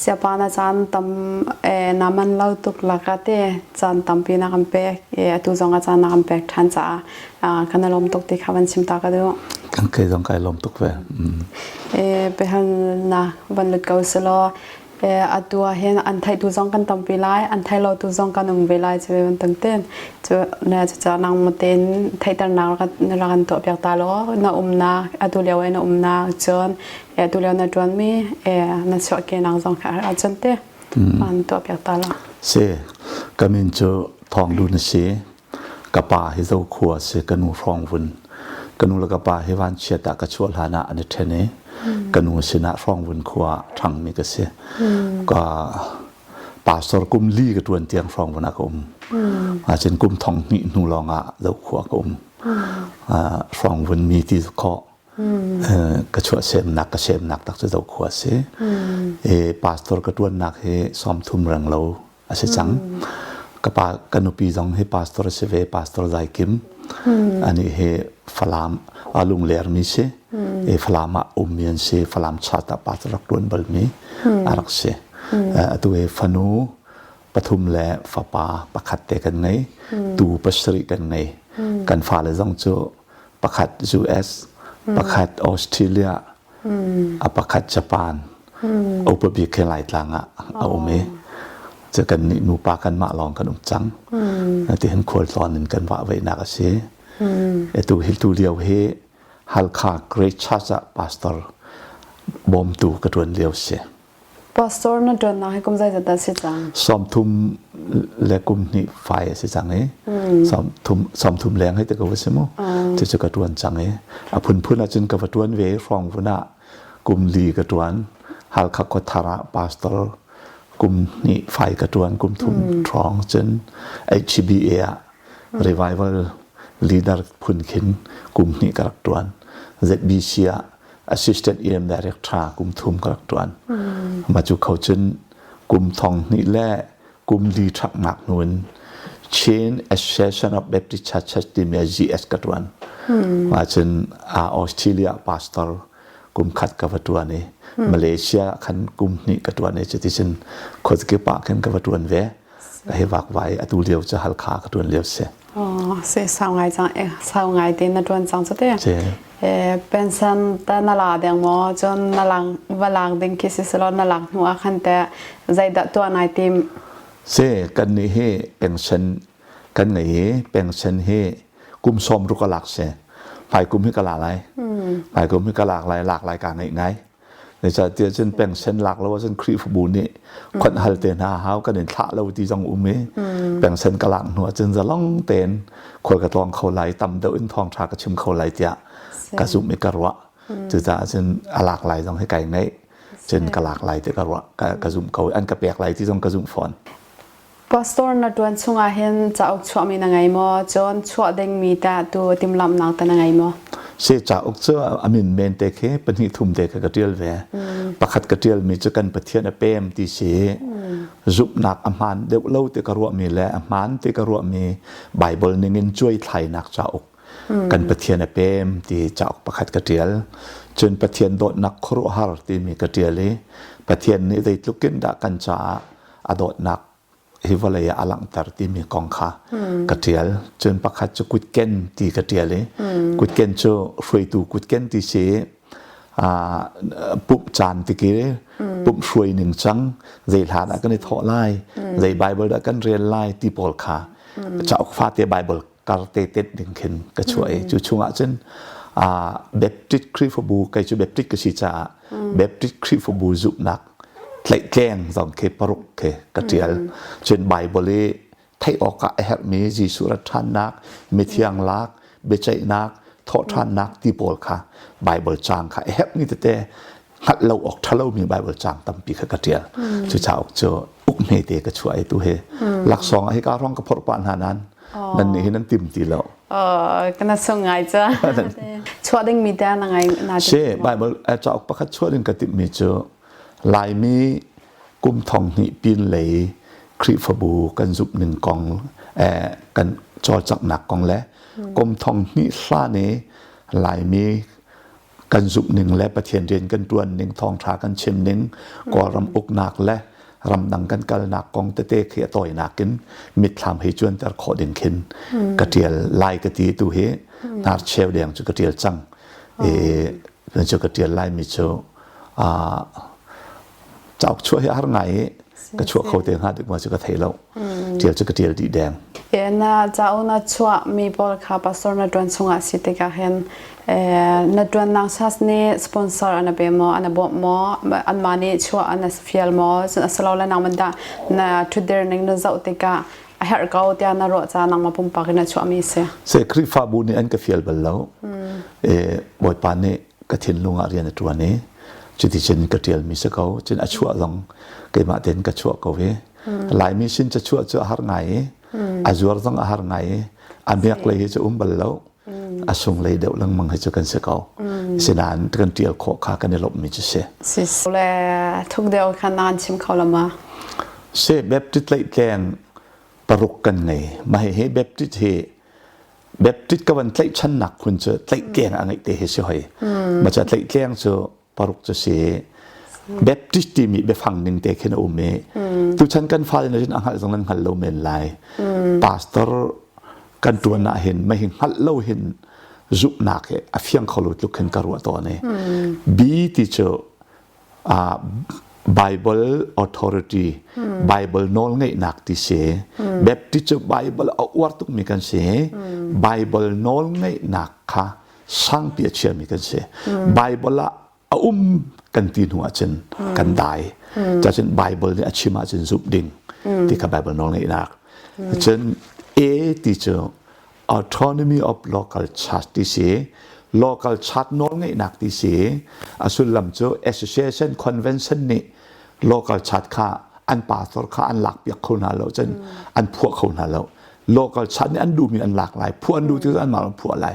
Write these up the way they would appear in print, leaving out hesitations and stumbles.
Siapa na caan tam na man lo tuk laka te caan tampi na kan pek i atu zong a caan na kan pek ṭhan caah kan i lawm tuk ti kha van chim ta ka duh. Kan kei zong kai lawm tuk ve. Behal na van lut ko selaw atu ah hin an theihtu zong kan tampi lai an thei lo tu zong kan um ve lai cu bantuk ten cu na cucaah nang tein theihternak rak kan tuah piak ta law na umnak atu lio i na umnak cun atu lio na ṭuanmi na chuahkehnak zong kha ahcun te an tuah piak ta law. Si ka min cu Thawng Dun a si ka pa hi Zokhua a si ka nu Hrawngvun ka nu le ka pa hi vanchiat ah ka chuah hlan ah an i ṭhen i ka nu sinah Hrawngvun khua ah ṭhangmi ka si ka pastor kum li ka ṭuan tiang Hrawngvun ah ka um ahcun kum thong hnih hnu lawng ah Zokhua ka um Hrawngvun mi ti khawh ka chuahsemnak ka semnak tak cu Zokhua a si i pastor ka ṭuannak hi 30 reng lo a si cang. Ka pa ka nupi zong hi pastor a si ve, Pastor Zai Kim. Ani hi Falam a lungler mi si. E Falam ah ummi an si, Falam chat ah pastor rak tuan bal mi a rak si. Atu hi fanu pathum le fapa pakhat te kan ngei, tu pasarih kan ngei. Kan fale zong cu pakhat US, pakhat Australia, a pakhat Japan upa bik khi Laitlang ah a um i cu kan nih nupa kanmah lawng kan um cang. Ti hin khualtlawn in kan vah venak a si. Atu hi tu lio hi Halkha Great Church ah pastor bawmtu ka ṭuan lio si. Pastor na ṭuannak hi kum zeizat dah si cang? 30 le kum hnih fai a si cang i 30 leng hei ti ko va si mu. Cucu ka ṭuan cang i a phunphun ahcun ka va ṭuan ve i hrawng vun ah kum li ka ṭuan. Halkha khuathar ah pastor kum hnih fai ka ṭuan kum thum hrawng cun HBA ah revival leader phun khin kum hnih ka rak ṭuan. ZBC ah assistant EM director kum thum ka rak ṭuan. Mah cu kho cun kum thong hnih le kum li ṭhaknak hnu in Chin Association of Baptist Churches timi GS ka ṭuan. Mah cun Australia pastor kum khat ka va ṭuan i Malaysia khan kum hnih ka ṭuan i cuticun khuazakip ah khin ka va ṭuan ve. Ka hi vakvai atu lio cu Halkha ka ṭuan lio si. Oh, se sau ngai cang eh sau ngai te na ṭuan cang cu te. Pension ta na la deng maw cun na lang va lak ding khi si selaw na lak hnu ah khan te zeidah tuah nai tim? Se kan nih hi pension kan ngei i pension hi kum sawm ruk a lak si. Hmai kum hi ka la lai. Hmai kum hi ka lak lai lak lai ka ngeih ngai. Zeicahtiah cun pension lak lo ahcun Khrihfabu nih khonh hal te hna hau kan in thlah lo ti zong um i pension ka lak hnu ahcun zalong tein khual ka tlawng kho lai tam deuh in thawngṭha ka chim kho lai tiah ka zumh i ka ruah. Cucaah cun a lak lai zong hi kai ngaih. Cun ka lak lai ti ka ruah ka zumh ko an ka pek lai ti zong ka zumh fawn. Pastor na ṭuan chungah hin cauk chuahmi na ngei maw? Cun chuah dingmi tah tu timhlamhnak tah na ngei maw? Si cauk cu a min men te khi pahnih thum te kha ka ṭial ve. Pakhat ka ṭialmi cu kan Pathian a pem ti si. Zumhnak a hmaan deuh lo ti ka ruahmi le a hmaan ti ka ruahmi Bible ningin cuai thlainak cauk kan Pathian a pem ti cauk pakhat ka ṭial. Cun Pathian dawtnak khuaruahhar timi ka ṭial i Pathian nih zeitluk in dah kan caah a dawtnak hi vawlei ah a langhter timi kong kha ka ṭial. Cun pakhat cu kutken ti ka ṭial i kutken cu hruaitu kutken ti si pumh caan tiki pumh hruai ning cang zei hla dah kan i thawh lai zei Bible dah kan rel lai ti pawl kha cauk fate Bible kar te tet ding khin ka chuah i cu chungah cun Baptist Khrihfabu kei cu Baptist ka si caah Baptist Khrihfabu zumhnak tlaihtleng zong khi paruk khi ka ṭial cun Bible i theih awkah a herhmi Jesuh rat ṭhannak mithiang lak biaceihnak thawhṭhannak ti pawl kha Bible caang kha a herhmi tete hngalh lo awk ṭha lomi Bible caang tampi kha ka ṭial cu cauk cu uk hmete ka chuah i tu hi laksawng ah hika hrawng ka phorh pah hna nan nan nih hi nan tim ti lo kana sung ngai ca chuah ding mi ta na ngai na she Bible cauk pakhat chuah ding ka timh mi cu Laimi kum thong hnih pin lei Khrihfabu kan zumh ning kong kan cawlcanghnak kong le kum thong hnih hlan i Laimi. Kan zumh ning le Pathian rian kan ṭuan ning, thawngṭha kan chim ning, Kawlram uknak le ramdang kan kalnak kong tete khi a tawinak in mitthlam hei cuanter khawh ding khin ka ṭial lai ka ti tu hi hnar cheu deng cu ka ṭial cang. I cu ka ṭial laimi cu cauk chuah hi a har ngai i ka chuah kho te hnga dik ma cu ka thei lo. Ṭial cu ka ṭial dih deng. Na cauk na chuah mi pawl kha pastor na ṭuan chungah si tikah hin na ṭuannak sas nih sponsor an pe maw an bawmh maw anmah nih chuah an fial maw cun asilole nangmah dah na ṭhutdir ning na zoh tikah a herh ko tiah na ruah caah nangmah pumpak in na chuahmi a si. Se Khrihfabu nih an ka fial bal lo. Bawipa nih ka thinlung ah rian a ṭuan i cuticun ka ṭialmi si ko. Cun a chuah zong keimah tein ka chuah ko i Laimi sin ca chuah cu a har ngai i a zuar zong a har ngai i a miak lei hi cu um bal lo. A sung lei deuh lengmang hi cu kan si ko. Sinain kan ṭial khawh kha kan i lawmhmi cu si. Si le thuk deuh khan nan chim kho lo ma? Si Baptist tlaihtleng paruk kan ngei. Mah hi Baptist hi Baptist ka van tlaihchannak khun cu tlaihtleng a ngeih te hi si hoi. Mah ca tlaihtleng cu paruk cu si. Baptist timi biafang ning te khin a um i tuchan kan fale na cun a hngalh zong nan hngal lo men lai. Pastor kan ṭuan ah hin mah hi hngalh lo hin zumhnak hi a fiang kho lo tluk khin ka ruah tawn i B ti cu Bible authority Bible nawl ngeihnak ti si Baptist cu Bible a uar tukmi kan si Bible nawl ngeihnak kha sangpi a chiami kan si Bible ah a um kan ti hnu ahcun kan dai cacun Bible nih a chim ahcun zumh ding ti kha Bible nawl ngeihnak cun A ti cu autonomy of local church ti si local church nawl ngeihnak ti si a sullam cu association convention nih local church kha an pastor kha an lakpiak kho hna lo cun an phuah kho hna lo local church nih an duhmi an lak lai phuah an duh ti an mah phuah lai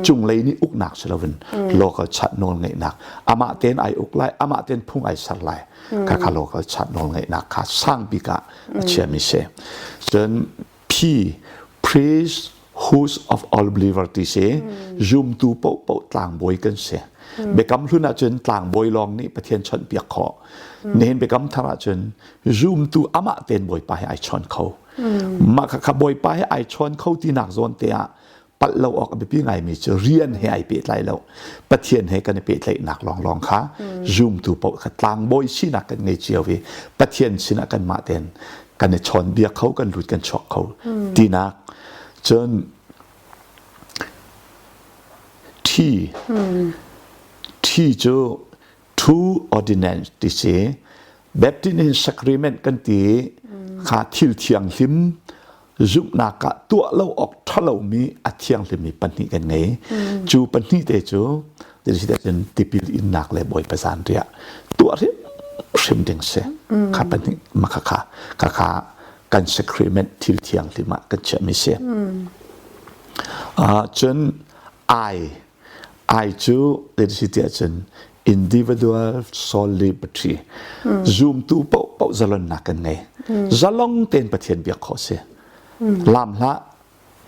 cunglei nih uknak si loin local church nawl ngeihnak amah tein ai uk lai amah tein phung ai ser lai kha kha local church nawl ngeihnak kha sang bik ah a chiami si cun P priest host of all believer ti si zumtu paohpaoh tlangbawi kan si biakam hlun ahcun tlangbawi lawng nih Pathian chawnhpiak khawh nihin biakam thar ahcun zumtu amah tein Bawipa he ai chawn kho mah kha Bawipa he ai chawn kho tinak zawn te ah palh lo awk a biapi ngaimi cu rian he ai pehtlai lo Pathian he kan i pehtlaihnak lawnglawng kha zumtu paoh kha tlangbawi sinak kan ngei cio i Pathian sinah kanmah tein kan i chawnbia kho kan lut kan chuak kho tinak cun T T cu true ordinance ti si Baptist in sacrament kan ti kha thil thianghlim zumhnak ah tuah lo awk ṭha lomi a thianghlimmi pahnih kan ngei. Cu pahnih te cu cun tipil innak le Bawipa zanriah tuah hrimhrim ding si. Kha pahnih ma kha kha kha kha kan sacrament thil thianghlim ah kan chiahmi si. Cun ai ai cu si tiah cun individual soul liberty zumtu paohpaoh zalonnak kan ngei zalong tein Pathian biak khawh si lam hlah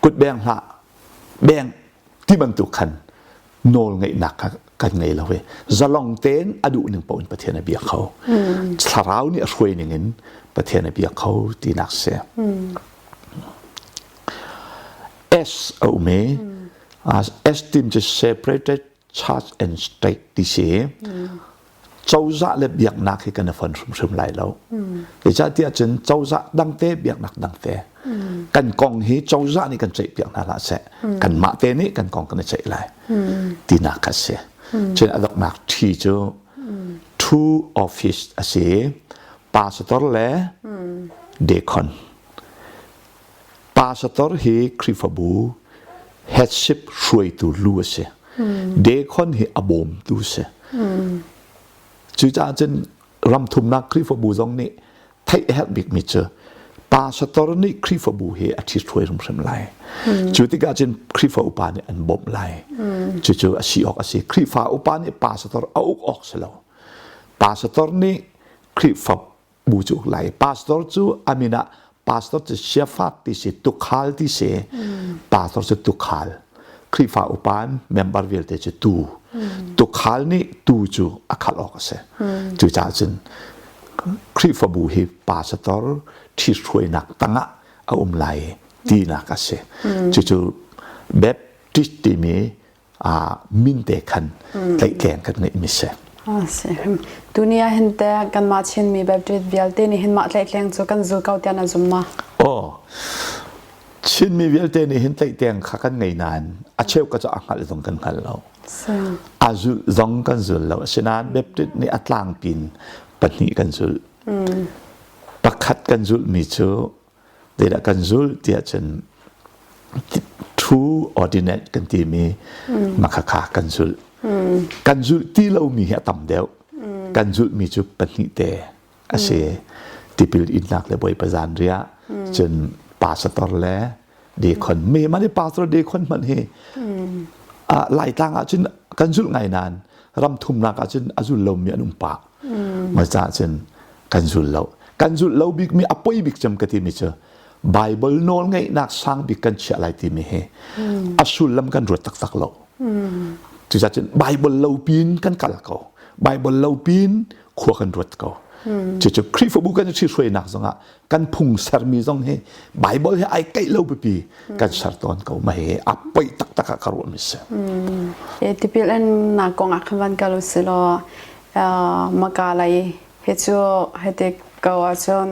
kut beng hlah beng ti bantuk khan nawl ngeihnak kha kan ngei lo i zalong tein a duh ning paoh in Pathian a biak kho thlarau nih a hruai ning in Pathian a biak kho tinak si S a um i S tim cu separated church and state ti si cozah le biaknak hi kan i fon hrimhrim lai lo zeicahtiah cun cozah dangte biaknak dangte kan kong hi cozah nih kan ceihpiak hna hlah seh kanmah te nih kan kong kan i ceih lai tinak kha si cun a donghnak ṭhi cu true office a si pastor le deacon Pastor hi Khrihfabu headship hruaitu lu a si. Deacon hi a bawmtu a si. Cucaah cun ramthumnak Khrihfabu zong nih theih a herh bikmi cu pastor nih Khrihfabu hi a ṭhithruai hrimhrim lai. Cu tikah cun Khrihfa upa nih an bawmh lai. Cucu a si awk a si. Khrihfa upa nih pastor a uk awk si lo. Pastor nih Khrihfa bu cu lai pastor cu a min ah pastor cu shepherd ti si tukhal ti si pastor cu tukhal Khrihfa upan member vialte cu tu. Tukhal nih tu cu a khalh awk a si. Cucaah cun Khrihfabu hi pastor ṭhithruainak tangah a um lai tinak a si. Cucu Baptist timi min te khan tlaihtleng kan ngeihmi si. Tuni ah hin te kanmah Chinmi Baptist vialte nih hin mah tlaihtleng cu kan zul ko tiah na zum ma? Aw, Chinmi vialte nih hin tlaihtleng kha kan ngei nain a cheu ka cu a hngalh zong kan hngal lo. A zulh zong kan zul lo. Asinain Baptist nih a tlangpin pahnih kan zulh. Pakhat kan zulhmi cu zeidah kan zulh tiah cun true ordinate kan timi makhakha kan zulh. Kan zulh ti lomi hi a tam deuh. Kan zulhmi cu pahnih te a si. Tipil innak le Bawipa zanriah cun pastor le dekhon me man i pastor dekhon hmanh hi Laitlang ah cun kan zulh ngai nain ram thumnak ah cun a zul lomi an um pah. Mah caah cun kan zul lo. Kan zulh lo bikmi a poi bik cem ka timi cu Bible nawl ngeihnak sang bik kan chiah lai timi hi a sullam kan ruat taktak lo. Cucaah cun Bible lo pin kan kal ko. Bible lo pin khua kan ruat ko. Cucu Khrihfabu kan i hruainak zongah kan phung sermi zong hi Bible hi ai keih lo pipi kan ser tawn ko ma hi a poi taktak ah ka ruahmi si. Tipil in na kong ah khan van kal usih law maka lei hi cu hiti ko ahcun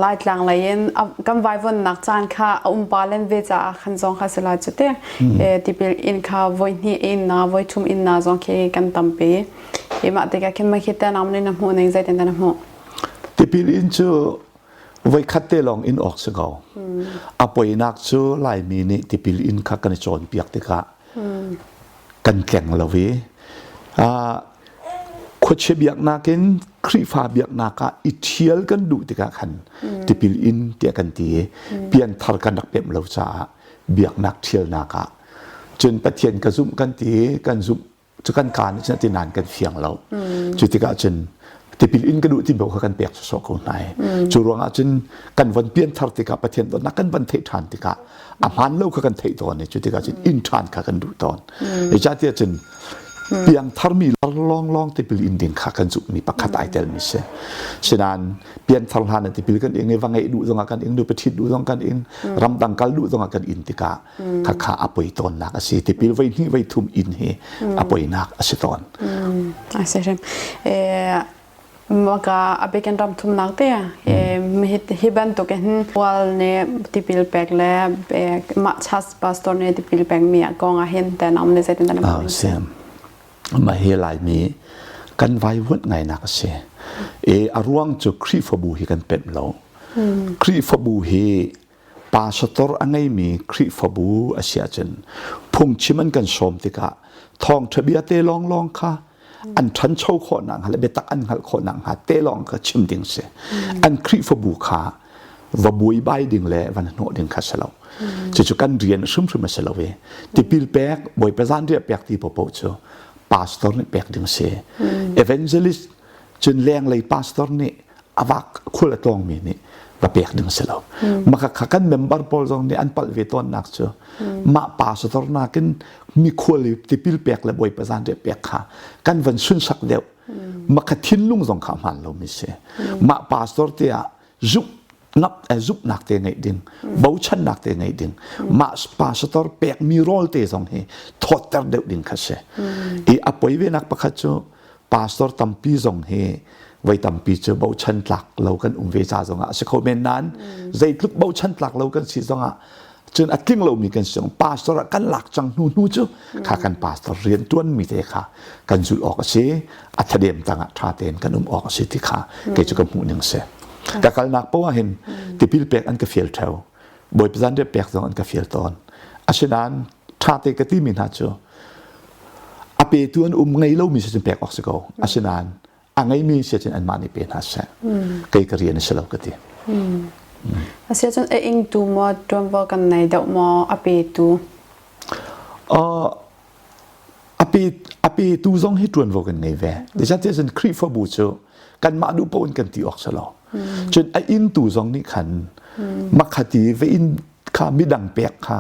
Laitlang lei in kan vaivunnak caan kha a um pa len ve caah khan zong kha si lai cu te tipil in kha voi hnih in na voi thum in na zong khi kan tampi hi mah tikah khin ma khi te nam na hmuh ning zeitin na hmuh Tipil in cu voikhat te lawng in awk si ko. A poinak cu Laimi nih tipil in kha kan i cawnpiak tikah kan tleng lo i khuachia biaknak in Khrihfa biaknak ah i ṭhial kan duh tikah khan tipil in tiah kan ti i pianthar kan rak pemh lo caah biaknak ṭhialnak ah cun Pathian ka zumh kan ti i kan zumh cu kan kaan cun ti nain kan fiang lo. Cu tikah cun tipil in ka duh ti kha kan pek sawsawh ko hna i cu ruangah cun kan von pianthar tikah Pathian dawtnak kan van theih ṭhan tikah a hmaan lo kha kan theih tawn i cu tikah cun inn ṭhan kha kan duh tawn. Zeicahtiah cun piangtharmi lawnglawng tipil in ding kha kan zumhmi pakhat ai telmi si. Sinain pianthar hlan ah tipil kan ing i va ngeih duh zongah kan ing, nupi ṭhit duh zong kan ing, ramdang kal duh zongah kan in tikah khakha a poi tawnnak a si. Tipil voi hnih voi thum in hi a poinak a si tawn. A si hrim. Maka a bikin ram thumnak te hi bantuk hin wal ne tipil pek le mah chas pastor ne tipil pek mi kong ah hin ten am le zeitin dan am si ma hi laimi kan vai vuat ngai nak a si e a ruang cu Khrihfabu hi kan pemh lo Khrihfabu hi pastor a ngeimi Khrihfabu a si ahcun phungchim an kan sawm tikah thawngṭha bia te lawnglawng kha an ṭhancho khawh nakhnga le biatak an hngalh khawh nakhnga te lawng kha chim ding si. An Khrihfabu kha va buaibai ding le van hnawh ding kha si lo. Cucu kan rian hrimhrim a si lo i tipil pek, Bawipa zanriah pek ti paohpaoh cu pastor nih pek ding si. Evangelist cun lenglei pastor nih a vak khul a tlawngmi nih va pek ding si lo. Maka kha kan member pawl zong nih an palh ve tawnnak cu mah pastor nakin mikhual i tipil pek le bawipa zanriah pek kha kan van sunsak deuh. Maka thinlung zong kha hmaan lomi si. Mah pastor te ah zumh ngap zumhnak te ngeih ding, bochannak te ngeih ding, mah pastor pekmi rawl te zong hi thawtter deuh ding kha si. I a poi ve nak pakhat cu pastor tampi zong hi voi tampi cu bochan tlak lo kan um ve ca zongah a si kho men nain zeitluk bochan tlak lo kan si zongah cun a tling lomi kan si pastor ah kan lak cang hnu hnu cu kha kan pastor rian tuan mi te kha kan zulh awk a si a thadem tangah tha tein kan um awk a si ti kha kei cu ka hmuh ning si ka kalnak poah hin tipil pek an ka fial theo bawipa zan pek zong an ka fial tawn asinain ṭha te ka timi hna cu a petu an um ngei lomi si cun pek awk si ko asinain a ngeimi si cun anmah nih pe hna seh kei ka rian a si lo ka ti Asiahcun a ingtu maw ṭuanvo kan nei deuh maw a petu? A pe a petu zong hi ṭuanvo kan ngei ve. Zeicahtiah cun Khrihfabu cu kanmah duh paoh in kan ti awk si lo. Cun a inntu zong nih khan makhati va inn kha midang pek kha.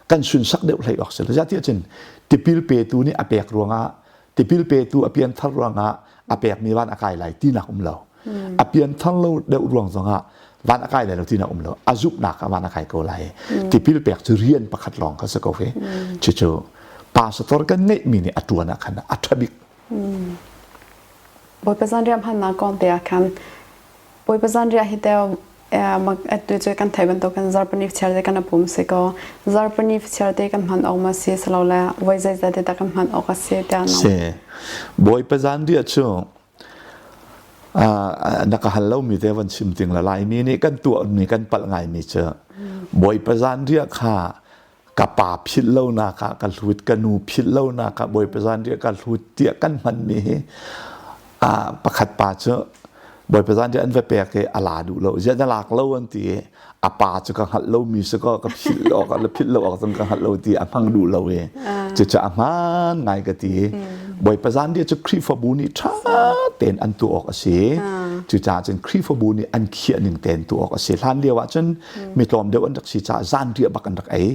kan sunsak deuh hlei awk si lo. Zeicahtiah cun tipil petu nih a pek ruangah tipil petu a pianthar ruangah a pekmi van a kai lai tinak um lo. A pianthar lo deuh ruang zongah van a kai lai lo tinak um lo. A zumhnak ah van a kai ko lai. Tipil pek cu rian pakhat lawng kha si ko ve. Cucu pastor kan ngeihmi nih a ṭuan ah khan a ṭha bik. Bawipa zanriah hmannak kong te ah khan Bawipa zanriah hi teo atu cu kan theih bantukin zarpani chiar te kan pum si ko. Zarpani chiar te kan hman awk ma si silole voi zeizat te dah kan hman awk a si tiah Si. Bawipa zanriah cu na ka hal lomi te van chim ting la Laimi nih kan tuahmi kan palh ngaimi cu Bawipa zanriah kha ka pa philh lonak ah ka hlut ka nu philh lonak ah Bawipa zanriah ka hlut tiah kan hmanmi hi pakhat pa cu Bawipa zanriah an va pek i a la duh lo ziah na lak lo an ti i a pa cu ka hngalh lomi si kaw ka philh awk le philh lo awk zong ka hngalh lo ti a hmang duh lo i cucu a hmaan ngai ka ti Bawipa zanriah cu Khrihfabu nih ṭha tein an tuah awk a si cucaah cun Khrihfabu nih an khiah ning tein tuah awk a si hlan lio ah cun mi tlawm deuh an rak si caah zanriah bak an rak ei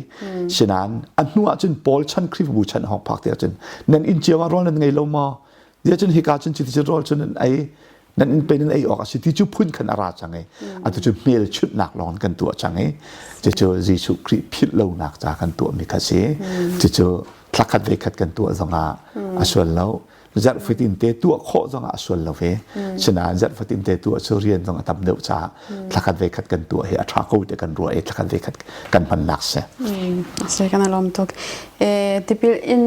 sinain a hnu ah cun Paul chan Khrihfabu chan hong phak te cun nan inn cio ah rawl nan ngei lo maw dia cun hika cun chiti cun rawl cun nan ei nan inn pe nan ei awk a si ti cu phun khan a ra cang i atu cu hmelchunhnak lawng kan tuah cang i cucu Jesuh Khrih philh lonak ca kan tuahmi kha si cucu thlakhat ve khat kan tuah zongah a sual lo zarh fatin te tuah khawh zongah a sual lo ve sinain zarh fatin te tuah cu rian zong a tam deuh caah thlakhat ve khat kan tuah hi a ṭha ko te kan ruah i thlakhat ve khat kan hmannak si si kan lawm tuk tipil in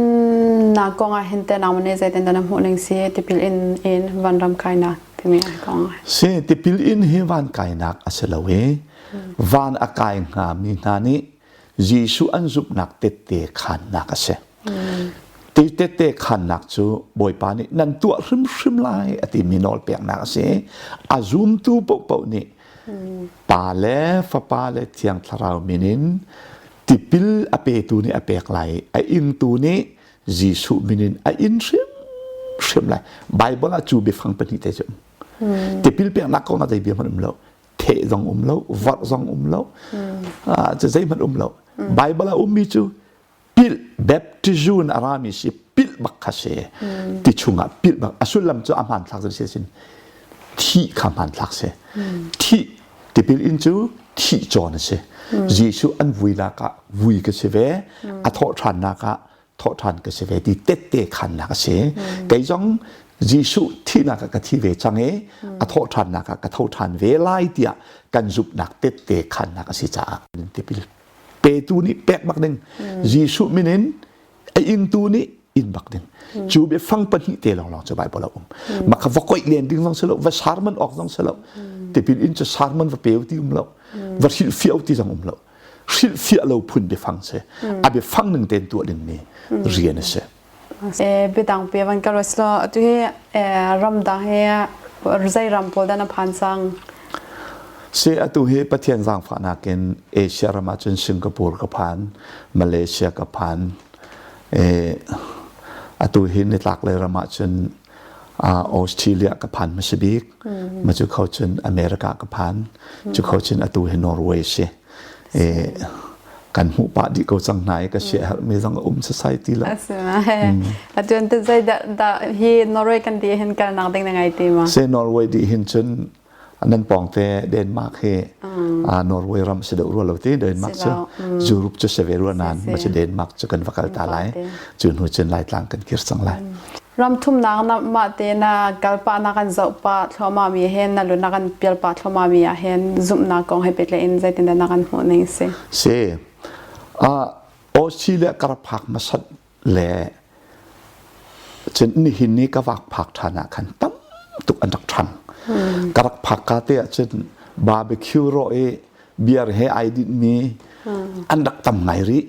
na kong ah hin te nang ne zeitin dah na hmuh ning si tipil in in vanram kainak timi kong si tipil in hi van kainak a si lo i van a kai hnga mi hna nih Jesuh an zumhnak tette khannak a si Ti tette khannak cu Bawipa nih nan tuah hrimhrim lai a timi nawl peknak a si. A zumtu paohpaoh nih Pa le Fapa le Thiang Thlarau min in tipil a petu nih a pek lai a ingtu nih Jesuh min in a in hrimhrim lai. Bible ah cu biafang pahnih te cu um. Tipil peknak kong ah zei bia hmanh um lo. Theh zong um lo, vorh zong um lo, zeihmanh um lo. Bible ah ummi cu pilh baptism a rami si pilh bak kha si ti chungah pilh bak a sullam cu a hmanthlak cu si sin thih kha hmanthlak si thih tipil in cu thih cawn a si Jesuh an vuinak ah vui ka si ve a thawh ṭhannak ah thawh ṭhan ka si ve ti tette khannak a si kei zong Jesuh thihnak ah ka thi ve cang i a thawh ṭhannak ah ka tho ṭhan ve lai tiah kan zumhnak tette khannak a si caah tipil petu nih pek bak ding Jesuh min in a ingtu nih in bak ding cu biafang pahnih te lawnglawng cu Bible a um mah kha va koih len ding zong si lo va sermon awk zong si lo tipil in cu sermon va peu ti um lo va hrilhfiah ti zong um lo hrilhfiah lo phun biafang si a biafang ning tein tuah ding mi rian a si Biadang pi van ka ruat lo atu hi ramdang hi zei ram pawl dah na phan cang? Si atu hi Pathian zaangfahnak in Asia ram ah cun Singapore ka phan, Malaysia ka phan. Atu hi nitlak lei ram ah cun Australia ka phan hmasa bik. Ma cu kho cun America ka phan. Cu kho cun atu hi Norway si. Kan hmuh pah dih ko cang hna i ka siaherhmi zong a um sasai ti lo. Atu an zei dah hi Norway kan di hin kalnak ding na ngai ti ma? Se Norway di hin cun nan pawngte Denmark hi Norway ram si deuh rua lo ti Denmark cu Europe cu si ve rua nan ma cu Denmark cu kan va kal ta lai cu hnu cun Laitlang kan kir cang lai. Ram thumnak na mah te na kal pah na kan zoh pah thluahmah mi hin na lu na kan pial pah thluahmah mi ah hin zumhnak kong he pehtlai in zeitindah na kan hmuh ning si? Si. Uh, Australia ka rak phak hmasat le cun nihin ni ka vak phak ṭhan ah khan tam tuk an rak ṭhang. Ka rak phak ka te ah cun barbecue rawh i beer he ai dinh mi an rak tam ngai rih.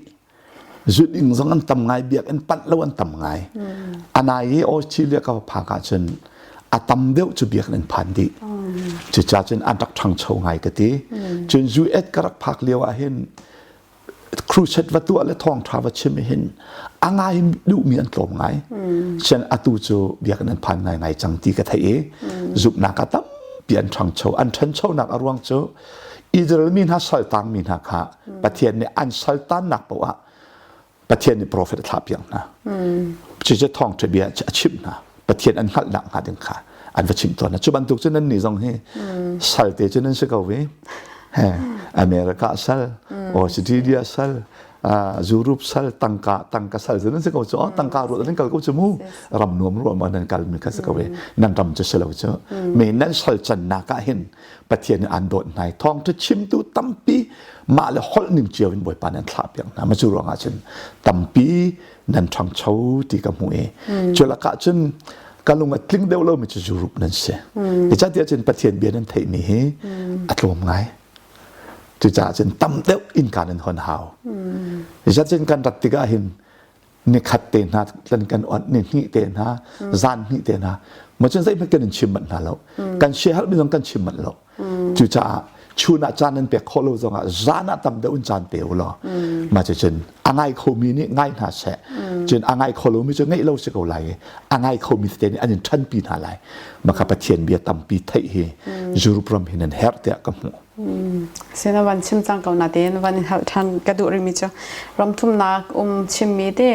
Zuding zong an tam ngai biakinn panh lo an tam ngai anai i Australia ka va phak ahcun a tam deuh cu biakinn an phan dih cucaah cun an rak ṭhangcho ngai ka ti cun US ka rak phak lio ah hin crusade va tuah le thawngṭha va chim hin a ngai duhmi an tlawm ngai sian atu cu biakinn an phan ngai ngai cang ti ka theih i zumhnak a tampi an ṭhangcho an ṭhanchonak a ruang cu Israel mi hna saltang mi hna kha Pathian nih an saltannak paoh ah. Pathian nih profet a thlah piak hna. Cucu thawngṭha bia a chimh hna. Pathian an hngalhnak hnga ding kha an va chimh tawn hna. Cu bantuk cu nan nih zong hi sal te cu nan si ko ve. He, America sal, Australia sal, Europe sal, tangka tangka sal cu nan si ko cu. Tangka ruat nan kal ko cu mu. Ram nuam ruam ah nan kal mi kha si ko ve. Nan ram cu si lo cu. Me nan sal cannak ah hin Pathian nih aan dawt hna i thawngṭha chimtu tampi mah le holh ning cio in Bawipa nan thlah piak hna. Mah cu ruangah cun tampi nan ṭhangcho ti ka hmuh i cu lakah cun ka lung a tling deuh lomi cu Europe nan si. Zeicahtiah cun Pathian bia nan theihmi hi a tlawm ngai. Cucaah cun tam deuh innka nan hon hau. Zeicahtiah kan rat tikah hin nikhat te hna tlan kan onh ni hnih te hna zan hnih te hna ma cun zeihmanh kan in chim manh hna lo kan siaherh mi zong kan chim manh lo cucaah chun ah caan nan pek khawh lo zongah zan ah tam deuh in caan pe u law mah cu cun a ngai khomi nih ngai hna seh cun a ngai kho lomi cu ngeih lo si ko lai i a ngai khomi tete nih an in ṭhanpi hna lai maka Pathian bia tampi theih hi Europe ram hin an herh tiah ka hmuh Sina van chim cang ko na tein van in hal than ka duh rimi cu ramthumnak um chimmi te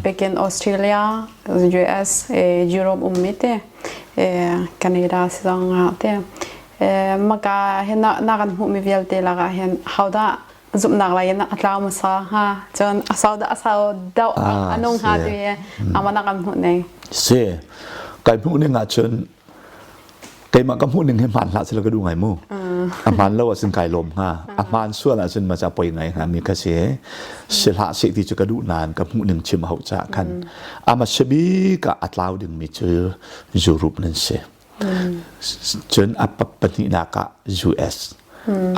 Pekin Australia US Europe ummi te Canada zong te maka hin na kan hmuhmi vialte lakah hin hodah zumhnak lai in a tlau hmasa hnga cun a sau dah a sau deuh a nung hnga ti ama na kan hmuh ning si kai hmuh ning ahcun keimah ka hmuh ning hi hmaan hlah sila ka duh ngai mu a hmaan lo ahcun kai lawm hnga a hmaan sual ahcun ma ca poi ngai hnga mi kha si si hlah seh ti cu ka duh nain ka hmuh ning chim hau ca khan ama shabik ah a tlau ding mi cu Europe nan si cun a pahnihnak ah US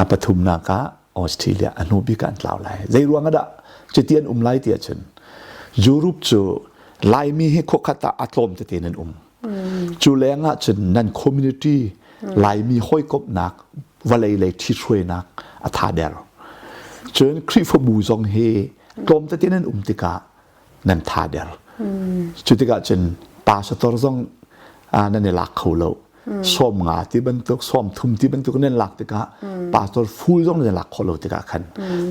a pathumnak ah Australia a hnu bik ah an tlau lai zei ruang ah dah cuti an um lai ti ahcun Europe cu Laimi hi khuakhat ah a tlawm tete nan um Cu lengah cun nan community Laimi hawikomhnak vawlei lei ṭhithruainak a tha der. Cun Khrihfabu zong hi tlawm tete nan um tikah nan tha der. Cu tikah cun pastor zong nan i lak kho lo. Sawm nga ti bantuk, sawm thum ti bantuk nan lak tikah pastor full zong nan lak khawh lo tikah khan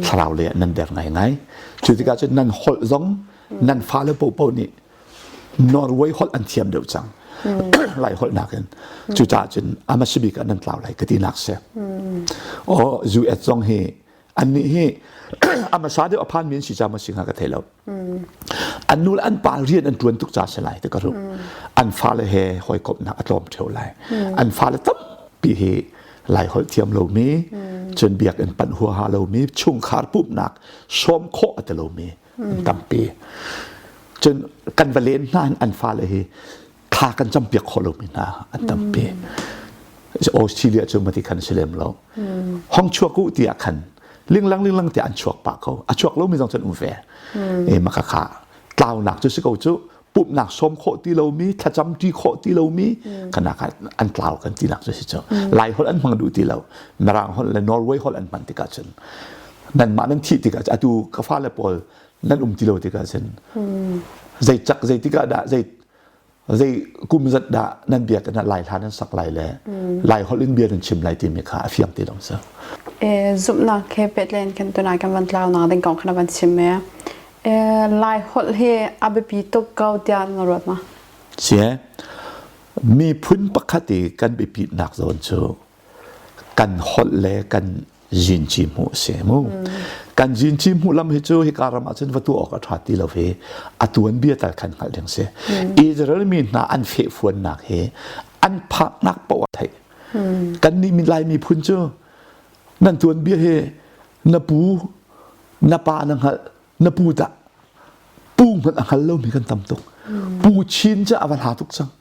thlarau lei ah nan der ngaingai. Cu tikah cun nan holh zong nan fale paohpaoh nih Norway holh an thiam deuh cang. Lai holh nakin. Cucaah cun amasibik ah nan tlau lai ka ti nak si. Oh, US zong hi annih hi amasa deuh a phan mi an si ca ma si hnga ka thei lo. An nu le an pa rian an tuan tuk ca si lai ti ka ruh. An fale he hawikomhnak a tlawm theo lai. An fale tampi hi lai holh thiam lomi, cun biakinn panh huaha lomi, chungkhar pumhnak sawm khawh a ti lomi an tampi cun kan va len hna an fale hi thla kan campiak khawh lomi hna an tampi Australia cu mati khan si lem lo hong chuak u tiah khan linglang linglang tiah an chuak pah ko a chuak lomi zong cun um ve e maka kha tlaunak cu si ko cu pumhnak sawm khawh ti lomi thlacam ṭi khawh ti lomi kanak ah an tlau kan tinak cu si cu lai holh an hmang duh ti lo mirang holh le Norway holh an hman tikah cun nanmah nan thih tikah atu ka fale pawl nan um ti lo tikah cun zei cak zei tikah dah zei zei kum zat dah nan biakinn ah lai hla nan sak lai le lai holh in bia nan chim lai timi kha a fiang ti lo si zumhnak he petlen kan tunai kan van tlau nak ding kong khan van chim me Lai holh hi a biapi tuk ko tiah na ruat ma? Si miphun pakhat i kan biapitnak zawn cu kan holh le kan zinci hmuh a si mu. Kan zinci hmuh lam hi cu hika ram ah cun va tuah awk a ṭha ti lo hi a tuanbia tal khan hngalh ding si. Israel mi hna an fehfuannak hi an phaknak paoh a theih. Kannih Lai miphun cu nan tuanbia hi na pu na pa na hngalh na pu tah pu hmanh a hngal lomi kan tam tuk pu chin cu a va hla tuk cang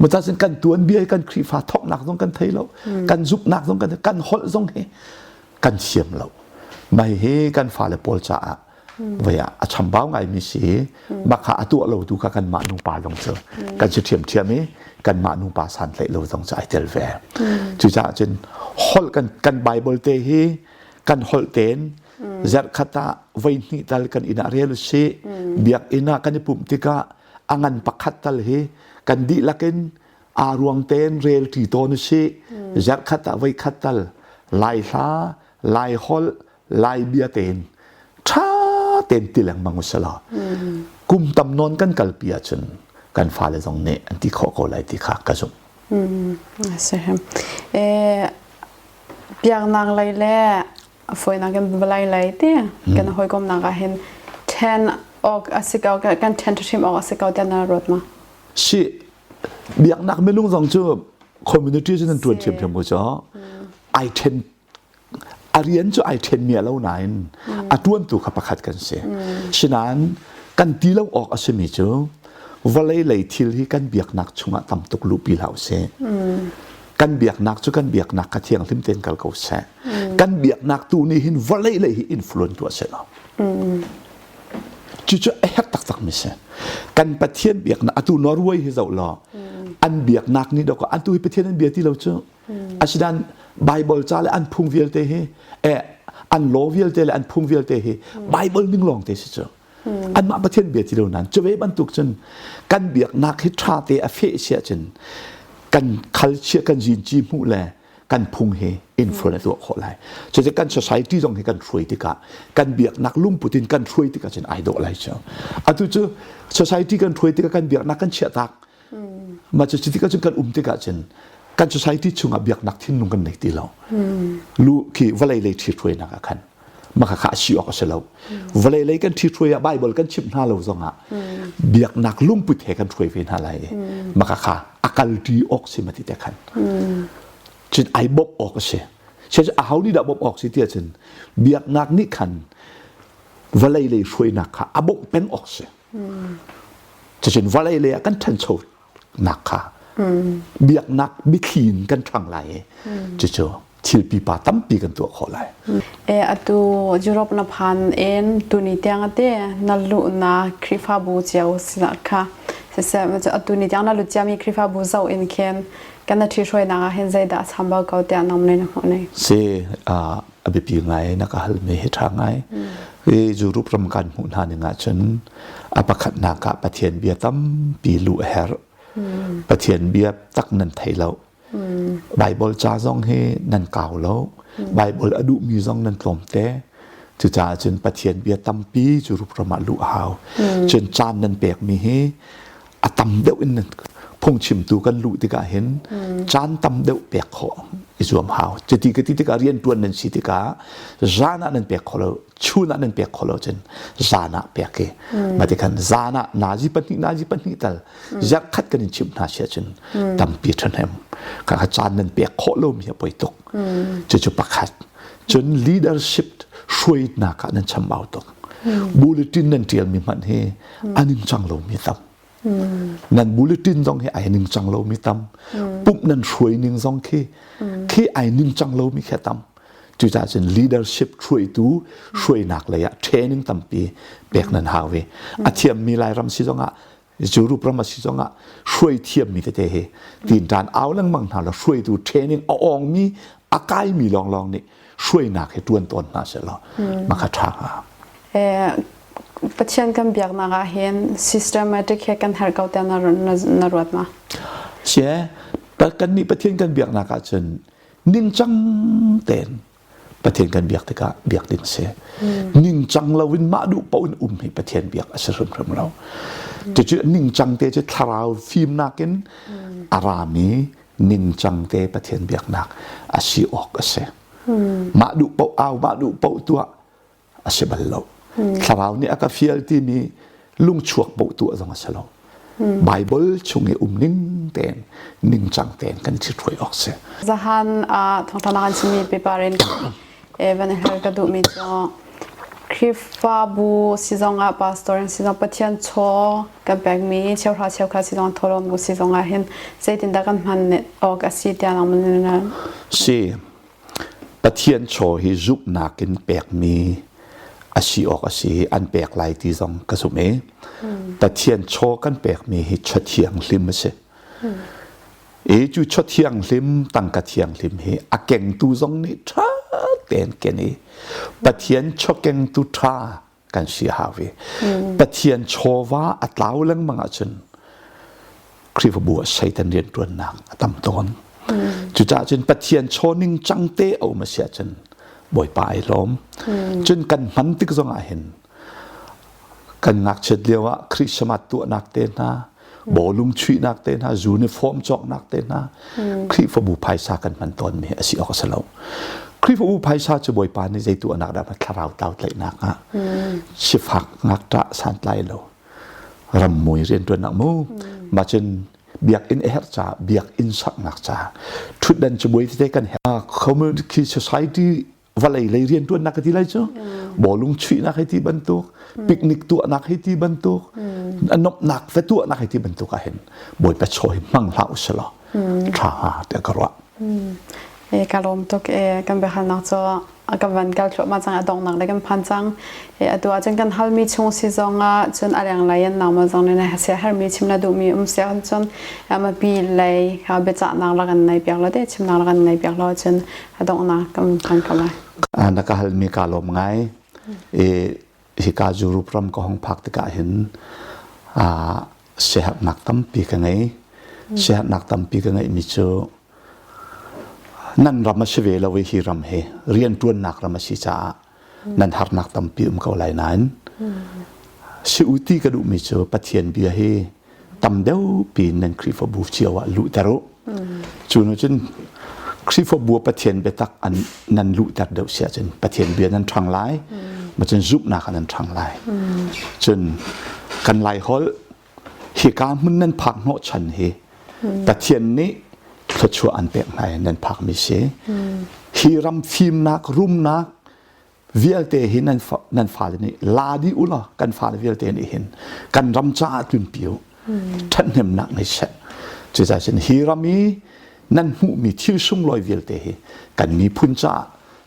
mata cun kan tuanbia kan Khrihfa thawknak zong kan thei lo kan zumhnak zong kan kan holh zong hi kan thiam lo mai hi kan fale pawl caah voi ah a chambau ngaimi si makha a tuah lo tu kha kanmah nupa zong cu kan si ṭhiamṭhiam i kanmah nupa santlaih lo zong cu ai tel ve cucaah cun holh kan kan Bible te hi kan holh tein zarhkhat ah voi hnih tal kan inn ah rel usih biakinn ah kan i pumh tikah a ngan pakhat tal hi kan dihlak in aa ruang tein rel ṭi tawn usih zarhkhat ah voi khat tal lai hla lai holh lai bia tein ṭha. tein ti lengmang usalaw kum tam nawn kan kalpi ahcun kan fale zong nih an ti khawh ko lai ti kha ka zumh. Biaknak lei le fawinak in vawlei lei ti kan hawikomnak ah hin ṭhen awk a si ko kan ṭhen hrim awk a si ko tiah na ruat ma? Si biaknak minung zong cu community cu nan ṭuan ṭhiamṭhiam ko cu ai ṭhen a rian cu ai ṭhen mi a lo nain a ṭuantu kha pakhat kan si. Sinain kan ti lo awk a simi cu vawlei lei thil hi kan biaknak chungah tam tuk luhpi hlah usih. Kan biaknak cu kan biaknak kha thianghlim tein kal ko seh. Kan biaknak tu nih hin vawlei lei hi influence tuah seh law. Cucu a herh taktak mi si. Kan Pathian biaknak atu Norway hi zoh law an biaknak nih dawk atu hi Pathian an bia ti lo cu. Asinain Bible ca le an phung vialte hi eh an law vialte le an phung vialte hi Bible ning lawng te si cu. Anmah Pathian bia ti lo nain cu ve bantuk cun kan biaknak hi ṭha te a feh si ahcun kan khalchia kan zinci hmuh le kan phung hi influence a tuah khawh lai. Cucu kan society zong hi kan hruai tikah kan biaknak lungput in kan hruai tikah cun ai dawh lai cu. Atu cu society kan hruai tikah kan biaknak kan chiah tak. Mah cu tikah cun kan um tikah cun kan society chungah biaknak thinlung kan nei ti lo. Lu khi vawlei lei ṭhi hruainak ah khan maka kha a si awk a si lo. Vawlei lei kan ṭhi hruai ah Bible kan chimh hna lo zongah biaknak lungput he kan hruai ve hna lai i maka kha a kalṭi awk si ma ti te khan. Cun ai bawmh awk a si. Cu aho nih dah bawmh awk si ti ahcun biaknak nih khan vawlei lei hruainak kha a bawmh peng awk si. Cucun vawlei lei ah kan ṭhancho nak kha biaknak mithli in kan ṭhang lai i cucu thil pipa tampi kan tuah khawh lai. E atu Europe na phan in tuni tiang ate na lu na Khrihfabu cio sinah kha siseh atu ni tiang na lut ciami Khrihfabu zoh in khin kan na ṭhihruainak ah hin zeidah a chambau ko tiah nam nei na hmuh nei? Si a biapi ngai na ka halmi hi ṭha ngai. Hi Europe ram kan hmuh hna ning ahcun a pakhatnak ah Pathian bia tampi luh a herh. Pathian bia tak nan thei lo. Bible ca zong hi nan kau lo. Bible a duhmi zong nan tlawmte. Cucaah cun Pathian bia tampi Europe ram ah luh a hau. Cun caan nan pekmi hi a tam deuh in phungchimtu kan luh tikah hin caan tam deuh pek khawh i zuam hau. Cuti ka ti tikah rianṭuan nan si tikah zan ah nan pek kho lo, chun ah nan pek kho lo cun zan ah pek i mah tikhan zan ah nazi pahnih nazi pahnih tal zarh khat kan in chimh hna si ahcun tampi ṭhahnem. Kha caan nan pek khawh lomi a poi tuk. Cucu pakhat. Cun leadership hruainak ah nan chambau tuk. Bulletin nan ṭialmi hmanh hi a ningcang lomi tam. Nan bulletin zong hi ai ningcang lomi tam. Pumh nan hruai ning zong khi khi ai ningcang lomi khi a tam. Cucaah cun leadership hruaitu hruainak lei ah training tampi pek nan hau ve. A thiammi Lairam si zongah Europe ram a si zongah hruai thiammi tete hi tinṭan au lengmang hna law hruaitu training a awngmi a kaimi lawnglawng nih hruainak hi ṭuan tawn hna sehlaw mah kha ṭha hnga. Pathian kan biaknak ah hin systematic he kan herh ko tiah na ruat ma? Sie, kan nih Pathian kan biaknak ah cun ningcang tein Pathian kan biak tikah biak ding si. Ningcang loin mah duh paoh in um hi Pathian biak a si hrimhrim lo. Cucu ningcang te cu thlarau fimnak in a rami ningcang te Pathian biaknak a si awk a si. Mah duh paoh au, mah duh paoh tuah a si bal lo. Thlarau nih a ka fial timi lungchuak paoh tuah zong a si lo. Bible chung i um ning tein ningcang tein kan ṭhithruai awk si. Zahan ah thawngṭha an chimmi paper in van hal ka duhmi cu Khrihfabu si zongah pastor in si zong Pathian chaw kan pekmi cheuhra cheukhat si zong thawhlawm bu si zongah hin zeitindah kan hman awk a si tiah nang Si Pathian chaw hi zumhnak in pekmi a si awk a si an pek lai ti zong ka zumh i Pathian chaw kan pekmi hi chaw thianghlim a si. I cu chaw thianghlim tangka thianghlim hi a kengtu zong nih ṭha tein ken i Pathian chaw kengtu ṭha kan si hau i Pathian chawva a tlau lengmang ahcun Khrihfabu ah Satan rianṭuannak a tam tawn. Cucaah cun Pathian chaw ning cang te a um a si ahcun Bawipa ai lawm. Cun kan hman tik zong ah hin. Kan ngakchiat lio ah Christmas tuahnak te hna, bawlung chuihnak te hna, uniform cawknak te hna, Khrihfabu phaisa kan hman tawnmi a si awk a si lo. Khrihfabu phaisa cu Bawipa nih zei tuahnak dah thlarau tlau tlaihnak ah sifak ngakṭah santlai lo rammui rianṭuannak mu mah cun biakinn a herh caah biakinn saknak caah ṭhutdan cabuai tete kan herh community society vawlei lei rianṭuannak ka ti lai cu bawlung chuihnak hei ti bantuk picnic tuahnak hei ti bantuk nomhnak va tuahnak hei ti bantuk ah hin bawipa chaw hi hmang hlah usih law ṭha hnga tiah ka ruah. E ka lawm tuk e kan biahalnak cu kan van kal thluahmah cang a donghnak le kan phan cang. E atu ahcun kan halmi chung si zong ah cun a lenglei an nangmah zong nih na hermi chim na duhmi um si ahcun pi lei kha biacahnak rak kan nei piak lo te chimnak rak kan nei piak lo cun a donghnak kan phan ko lai. Na ka halmi ka lawm ngai. E hika Europe ram ka hong phak tikah hin siaherhnak tampi ka ngei. Siaherhnak tampi ka ngeihmi cu Nan ram a si ve lo i hi ram hi rianṭuannak ram a si caah nan harnak tampi um ko lai nain si u ti ka duhmi cu Pathian bia hi tam deuh piin nan Khrihfabu cio ah luhter u. Cu nu cun Khrihfabu ah Pathian biatak an nan luhter deuh si ahcun Pathian bia nan ṭhang lai, ma cun zumhnak ah nan ṭhang lai. Cun kan Laiholh hika hmun nan phak hnawhchan hi Pathian nih thluachuah an pek hna i nan phakmi si. Hi ram fimnak, rumnak vialte hi nan nan fale nih la dih u law kan fale vialte nih hin kan ram caah tlunpi u. Ṭhathnemnak ngei seh. Cucaah cun hi ram i nan hmuhmi thil sunglawi vialte hi kan miphun caah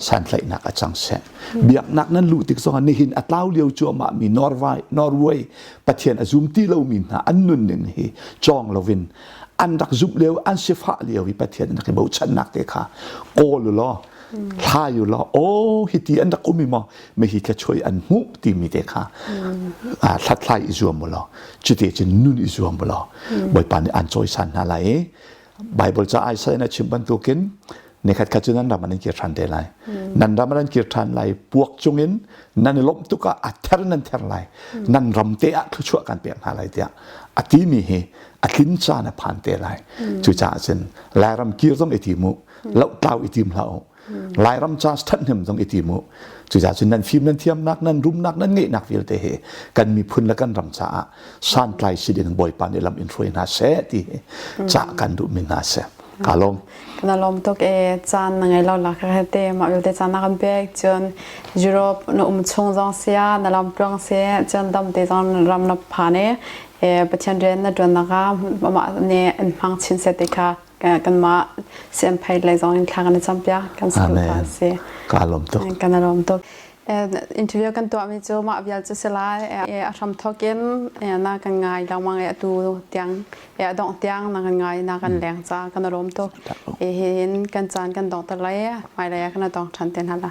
santlaihnak a cang seh. Biaknak nan luh tik zongah nihin a tlau lio cuahmah mi Norway, Norway Pathian a zum ti lomi hna an nunning hi cawng loin an rak zumh lio an sifah lio i Pathian an rak i bochannak te kha kawl u law hlai u law aw hiti an rak um i maw mihi thluachuah an hmuh timi te kha hlathlai i zuam u law cuti cun nun i zuam u law Bawipa nih an cawisan hna lai i Bible ca Isaiah na chim bantukin nikhat khat cu nan ram an kir ṭhan te lai. Nan ram an kir ṭhan lai puak cungin nan i lawmh tuk ah a ther nan ther lai. Nan ram te ah thluachuah kan pek hna lai tiah a timi hi a tlin caan a phan te lai. Cucaah cun Lairam kir zong i tim u, lohtlau i tim hlah u. Lairam ca ṭhathnem zong i tim u. Cucaah cun nan fim nan thiamnak, nan rumnak, nan ngeihnak vialte hi kan miphun le kan ram caah santlai si ding Bawipa nih lam in hruai hna seh ti hi cah kan duhmi hna si. Ka lawm. Kana lawm tuk e caan na ngei lo la ka te mah vialte caan na kan pek cun Europe na um chung zong sia na lam tluang si cun dam te zong ram na phan e Pathian rian na ṭuan nak ah amah nih in hmang chin seh ti kha kanmah sianphei lei zong in thla kan i campiak kan Amen. si. Ka lawm tuk. Kan lawm tuk. Interview kan tuahmi cu mah vial cu si lai. A hram thawk in na kan ngai lengmang i atu tiang a dongh tiang na kan ngai na kan leng ca kan lawm tuk. Hi hin kan caan kan dong ter lai. Hmailei ah kan dong ṭhan te hna la.